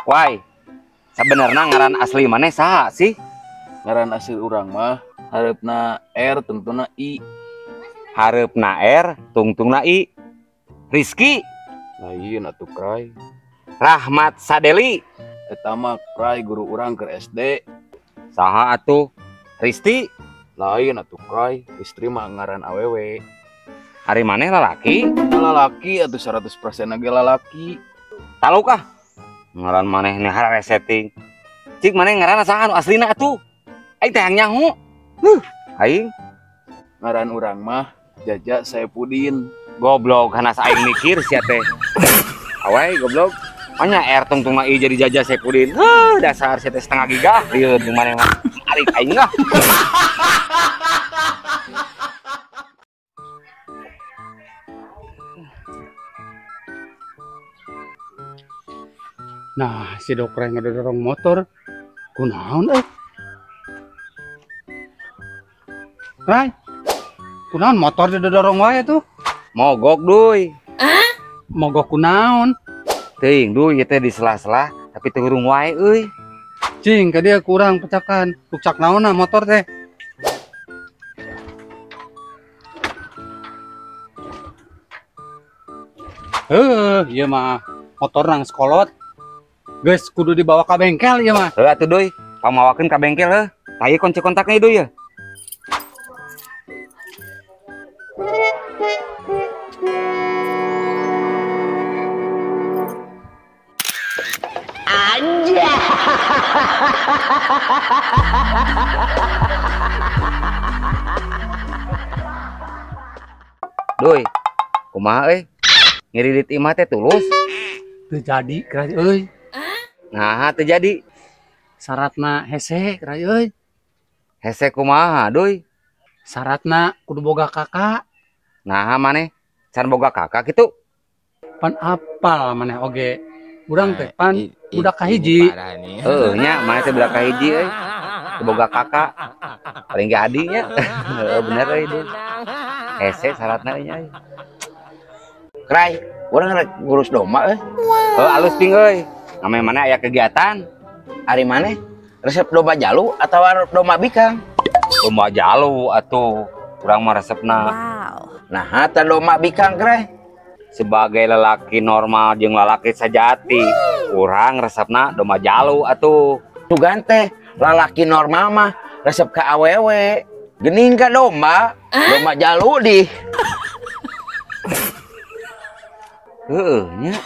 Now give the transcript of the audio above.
Wai, sebenarnya ngaran asli maneh saha sih? Ngaran asli urang mah hareupna R tungtungna I. Hareupna R tungtungna I. Rizky. Lain atuh Krai. Rahmat Sadeli. Eta mah Krai guru urang keur SD. Saha atuh? Risti. Lain atuh Krai, istri mah ngaran awewe. Ari maneh lalaki? Lalaki atuh 100% ge lalaki. Talukah? Ngaran maneh nih resetting. Cik maneh ngaran saha anu aslina atuh? Aing teh hayang nyaho. Aing ngaran urang mah Jaja Saepudin. Goblok hanas aing mikir sia teh. Awai goblok. Anya R tungtungna I jadi Jaja Saepudin. Heuh dasar sia teh setengah giga. Lieur jeung maneh mah. Arik aing lah. Nah, si Dokrai ngedorong motor. Kunaon euy? Rai. Kunaon motor didorong wae tuh? Mogok, Duy. Mogok kunaon? Teuing, Duy, ieu teh di sela-sela tapi teu hurung wae euy. Cing, ka dia kurang pecakan. Ruksak naonna motor teh? Heuh, ieu mah motor nang sekolot. Geus kudu dibawa ka bengkel ieu mah. Heuh atuh Duy, pamawakeun ka bengkel heuh. Tah ieu kunci kontakna Duy ya. Anjay. Duy, kumaha euy? Ngiridit imah teh tulus. Teu jadi Krai euy. Nah, teu jadi. Syaratna hese Krai euy. Hese kumaha, Duy? Syaratna kudu boga kakak. Nah, maneh can boga kakak kitu? Pan apal maneh oge. Urang teh pan budak kahiji. Heuh nya, maneh teh budak kahiji euy. Teu boga kakak. Paling ge adi nya. Heuh bener euy, Duy. Hese syaratna euy nya. Krai, urang rek ngurus domba euy. Heuh alus ping euy. Namanya mana aya kegiatan? Ari maneh resep domba jalu atawa domba bikang? Domba jalu atuh urang mah resepna. Wow. Nah, teh domba bikang Krai. Sebagai lelaki normal jeung lalaki sejati, urang resepna domba jalu atuh. Sugan teh lalaki normal mah resep ka awewe. Geuning ka domba, domba jalu di. Heueuh nya.